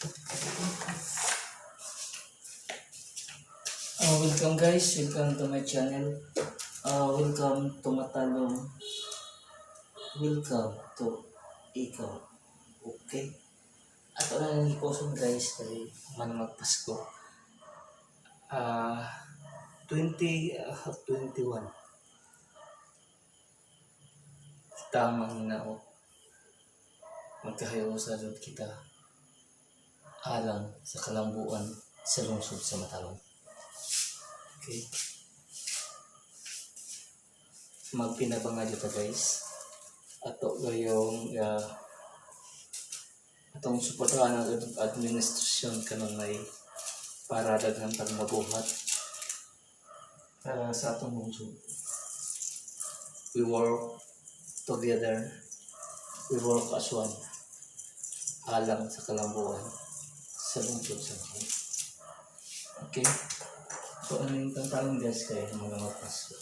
Welcome guys, welcome to my channel. Welcome to Matalom. Welcome to ikaw. Okay? Ato na nang gikuson, guys, kay man magpasko. 20 21. Tamang hinaot. Magkahayo sa jud kita alang sa kalambuan sa lungsod sa Matalom. Okay. Magpinabanga ta, guys. Ato gayong atong suportahan ang administrasyon kanunay para daghan tag mabuhat para sa atong lungsod. We work together. We work as one. Alang sa kalambuan sa lungsod sa Matalom. Okay? So ano yung tantangan, guys, kay mga magpasko.